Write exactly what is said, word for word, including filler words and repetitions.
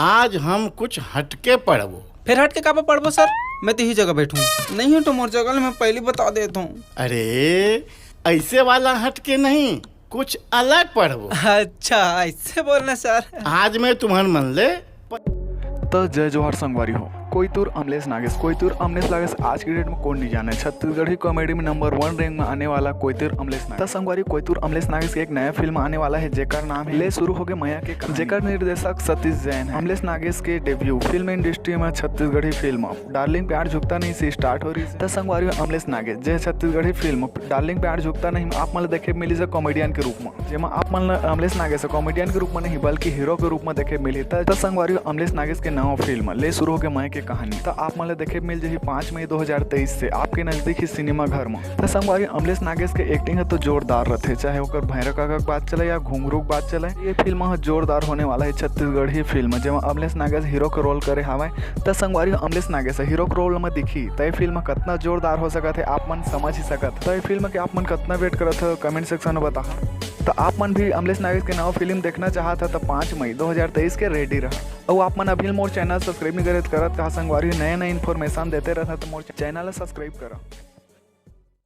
आज हम कुछ हटके पढ़बो। फिर हटके काबर पढ़बो सर? मैं तो इही जगह बैठूं। नहीं हटो मोर जगह ले, मैं पहली बता देत हूँ। अरे, ऐसे वाला हटके नहीं, कुछ अलग पढ़बो। अच्छा, ऐसे बोलना सर। आज मैं तुम्हर मन ले प- त जय जोहार संगवारी हो। कोइतुर अमलेश नागेश, कोइतुर अमलेश नागेश आज के डेट में कोन नहीं जाने। छत्तीसगढ़ी कॉमेडी में नंबर वन रैंक में आने वाला कोइतुर अमलेश नागेश। त संगवारी, कोइतुर अमलेश नागेश के एक नया फिल्म आने वाला है, जेकर नाम है ले शुरू होगे मया के कहानी, जेकर निर्देशक सतीश जैन है। अमलेश नागेश के डेब्यू फिल्म इंडस्ट्री में छत्तीसगढ़ी फिल्म डार्लिंग प्यार झुकता नहीं से स्टार्ट हो रही है। त संगवारी, अमलेश नागेश जे छत्तीसगढ़ी फिल्म डार्लिंग प्यार झुकता नहीं आप मन ल देखे मिली से कॉमेडियन के रूप में, जेमा आप मन ल अमलेश नागेश कॉमेडियन के रूप में नहीं बल्कि हीरो के रूप में देखे मिली। त, त संगवारी, अमलेश नागेश के नवा फिल्म ले शुरू होगे मया के कहानी त आप मन ल देखे मिल जाही पाँच मई दो हज़ार तेईस से आपके नजदीक ही सिनेमा घर में। त संगवारी, अमलेश नागेश के एक्टिंग ह तो जोरदार रथे, चाहे ओकर भैरा काका के बात चले या घुंघरू के बात चले, ये फिल्म ह जोरदार होने वाला है। छत्तीसगढ़ी फिल्म जेमा अमलेश नागेश हीरो के रोल करे हावय। त संगवारी, अमलेश नागेश हीरो के रोल में दिखी त ये फिल्म कतना जोरदार हो सकत है, आप मन समझ ही सकत। त ये फिल्म के आप मन कतना वेट करत हो, कमेंट सेक्शन में बताहा। त आप मन भी अमलेश नागेश के नवा फिल्म देखना चाहत ह त पाँच मई दो हज़ार तेईस के रेडी रहा। अउ आप मन अभी मोर चैनल सब्सक्राइब नहीं करे त करत कहा संगवारी, नया नया इन्फॉर्मेशन देते रहता त मोर चैनल सब्सक्राइब करा।